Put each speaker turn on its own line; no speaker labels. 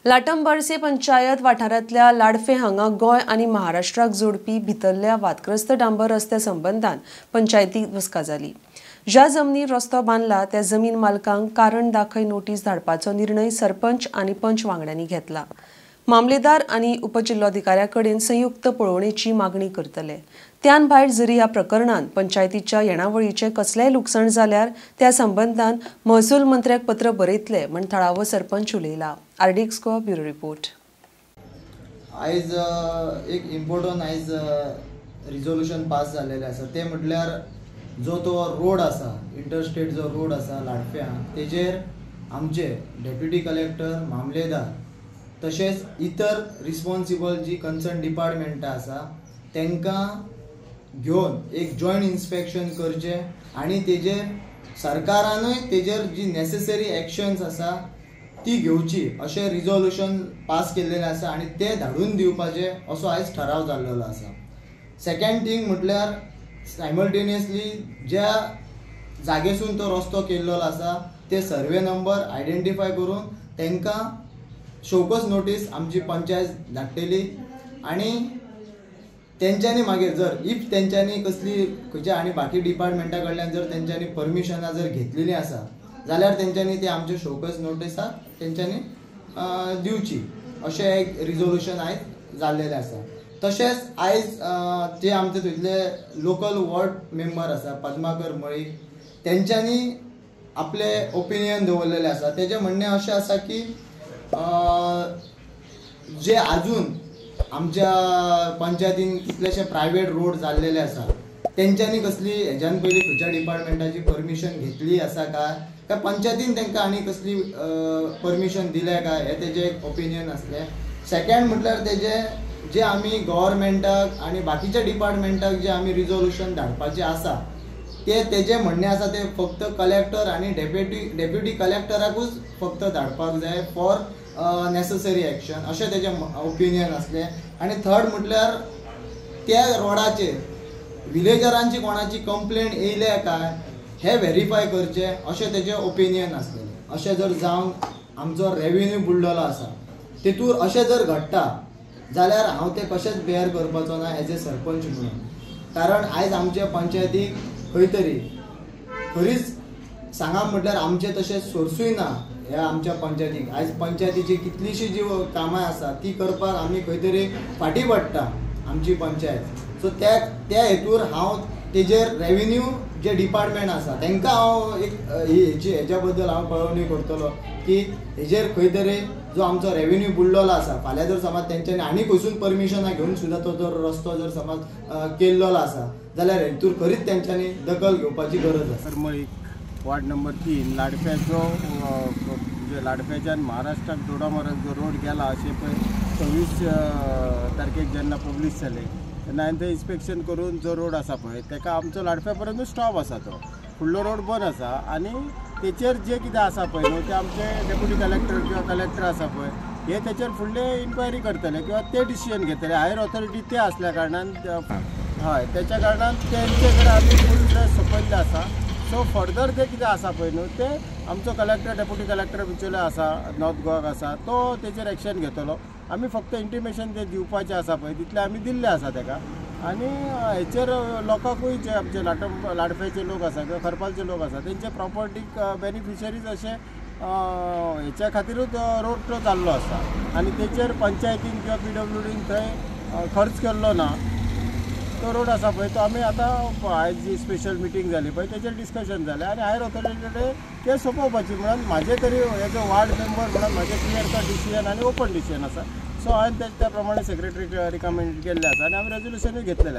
लाटंबार्से पंचायत वाठारांतल्या लाडफे हांगा गोंय आनी महाराष्ट्राक जोडपी भितरल्या वादग्रस्त डांबर रस्त्या संबंदान पंचायतीक बसका जाली. ज्या जमनीर रस्तो बांदला त्या जमीन मालकांक कारण दाखय नोटीस धाडपाचो निर्णय सरपंच आनी पंच वांगड्यांनी घेतला. मामलेदार आनी उपजिल्लोधिकाऱ्या कडेन संयुक्त पळोवणेची मागणी करतले. त्यान भायर जरी ह्या प्रकरणान पंचायतीच्या येणावळीचें कसलेंय लुकसाण जाल्यार त्या संबंदान महसूल मंत्र्याक पत्र बरयतले म्हण थळावो sarpanch उलयला. RDX Goa bureau report.
आयज एक इम्पोर्टंट आयज रिजोल्युशन पास जाल्लेलें आसा, तें म्हटल्यार जो तो रोड आसा, इंटरस्टेट जो रोड आसा लाडफ्यां, तेजेर आमचे डेप्युटी कलेक्टर, मामलेदार तशेंच इतर रिस्पॉन्सिबल जी कन्सर्न डिपार्टमेंटां आसा तांकां घेवन एक जॉयंट इन्स्पेक्शन करचें आनी तेजेर सरकारानूय तेजेर जी नेसेसरी एक्शन्स आसा ती घेवची अशें रिजोल्युशन पास केल्लेलें आसा आनी तें धाडून दिवपाचें असो आयज ठराव जाल्लो आसा. सेकंड थींग म्हटल्यार सायमल्टेनियसली ज्या जागेसून तो रस्तो केल्लो आसा ते सर्वे नंबर आयडेंटिफाय करून तांकां शोकॉज नोटीस आमची पंचायत धाडटली आनी तेंच्यांनी मागीर जर if तेंच्यांनी कसली खंयच्या आनी बाकी डिपार्टमेंटा कडल्यान जर तेंच्यांनी परमिशनां जर घेतलेलीं आसा जाल्यार तेंच्यांनी ते आमचे शोकॉज नोटिसाक तेंच्यांनी दिवची अशें एक रिजोल्युशन आयज जाल्लेलें आसा. तशेंच आयज जे आमचे थंयतले लोकल वॉर्ड मेंबर आसा पद्माकर मळीक, तेंच्यांनी आपले ओपिनियन दवरलेलें आसा. तेजें म्हणणें अशें आसा की जे आजून आमच्या पंचायतीन कितलेशे प्रायवेट रोड जाल्लेले आसा तेंच्यांनी कसली हेज्यान पयलीं खंयच्या डिपार्टमेंटाची परमिशन घेतली आसा काय, काय पंचायतीन तांकां आनी कसली परमिशन दिल्या काय, हें तेजें एक ओपिनियन आसलें. सेकंड म्हटल्यार तेजें जे आमी गव्हर्मेंटाक आनी बाकीच्या डिपार्टमेंटाक जे आमी रिजोल्युशन धाडपाचें आसा ते तेजें म्हणणें आसा ते फक्त कलेक्टर आनी डेप्युटी कलेक्टराकूच फक्त धाडपाक जाय फॉर नेसेसरी एक्शन अशें तेजें ओपिनियन आसलें. आनी थर्ड म्हटल्यार त्या रोडाचेर विलेजरांची कोणाची कंप्लेन येयल्या काय हें व्हेरीफाय करचें अशें तेजें ओपिनियन आसलेलें. अशें जर जावन आमचो रेवेन्यू बुडलेलो आसा तेतूर अशें जर घडटा जाल्यार हांव तें कशेंच बेअर करपाचो ना एज ए सरपंच म्हणून. कारण आयज आमच्या पंचायतीक खंय तरी खरीच सांगा म्हटल्यार आमचें तशें सोर्सूय ना ह्या आमच्या पंचायतीक. आयज पंचायतीची कितलीशी जी कामां आसा ती करपाक आमी खंय तरी फाटीं पडटा आमची पंचायत. सो त्या त्या हेतूर हांव तेजेर रेवेन्यू जे डिपार्टमेंट आसा तांकां हांव एक हेची हेज्या बद्दल हांव कळोवणी करतलो की हेजेर खंय तरी जो आमचो रेवेन्यू बुडलेलो आसा फाल्यां जर समज तेंच्यांनी आनी खंयसून परमिशनां घेवन सुद्दां तो जर रस्तो जर समज केल्लो आसा जाल्यार हेतूर खरीच तेंच्यांनी दखल घेवपाची गरज आसा.
मळीक वार्ड नंबर 3 लाडफ्याचो म्हणजे लाडफ्याच्यान महाराष्ट्राक दोडामार्ग जो रोड गेला अशें पळय 26 तारखेक जेन्ना पब्लीश जालें तेन्ना हांवें थंय इन्स्पेक्शन करून जो रोड आसा पळय ताका आमचो लाडफ्या पर्यंत स्टॉप आसा, तो फुडलो रोड बंद आसा आनी तेचेर जे कितें आसा पळय न्हू ते आमचे डेप्युटी कलेक्टर किंवा कलेक्टर आसा पळय हे तेचेर फुडले इन्क्वायरी करतले किंवा ते डिसिजन घेतले. हायर ऑथॉरिटी ते आसल्या कारणान हय तेच्या कारणान तेंचे कडेन आमी फूल ड्रेस सोंपयल्ले आसा. सो फर्दर जे कितें आसा पळय न्हू ते आमचो कलेक्टर डेप्युटी कलेक्टर बिचोले आसा नॉर्थ गोवाक आसा तो तेचेर एक्शन घेतलो. आमी फक्त इंटिमेशन जे दिवपाचें आसा पळय तितलें आमी दिल्लें आसा ताका आनी हेचेर लोकांकूय जे आमचे लाडफ्याचे लोक आसा किंवा खरपालचे लोक आसा तेंचे प्रॉपर्टीक बेनिफिशरीज अशें हेच्या खातीरूच रोड तो जाल्लो आसा आनी तेचेर पंचायतीन किंवा PWDन थंय खर्च केल्लो ना. तो रोड आसा पळय तो आमी आतां आयज जी स्पेशल मिटींग जाली पळय तेचेर डिस्कशन जालें आनी हायर ऑथॉरिटी कडेन ते सोंपोवपाची म्हणून म्हाजें तरी एज अ वार्ड मेंबर म्हणून म्हाजें क्लियर कट डिसिजन आनी ओपन डिसिजन आसा. सो हांवें त्या प्रमाणे सेक्रेटरीक रिकमेंड केल्लें आसा आनी आमी रेजोल्युशनूय घेतलेलें आसा.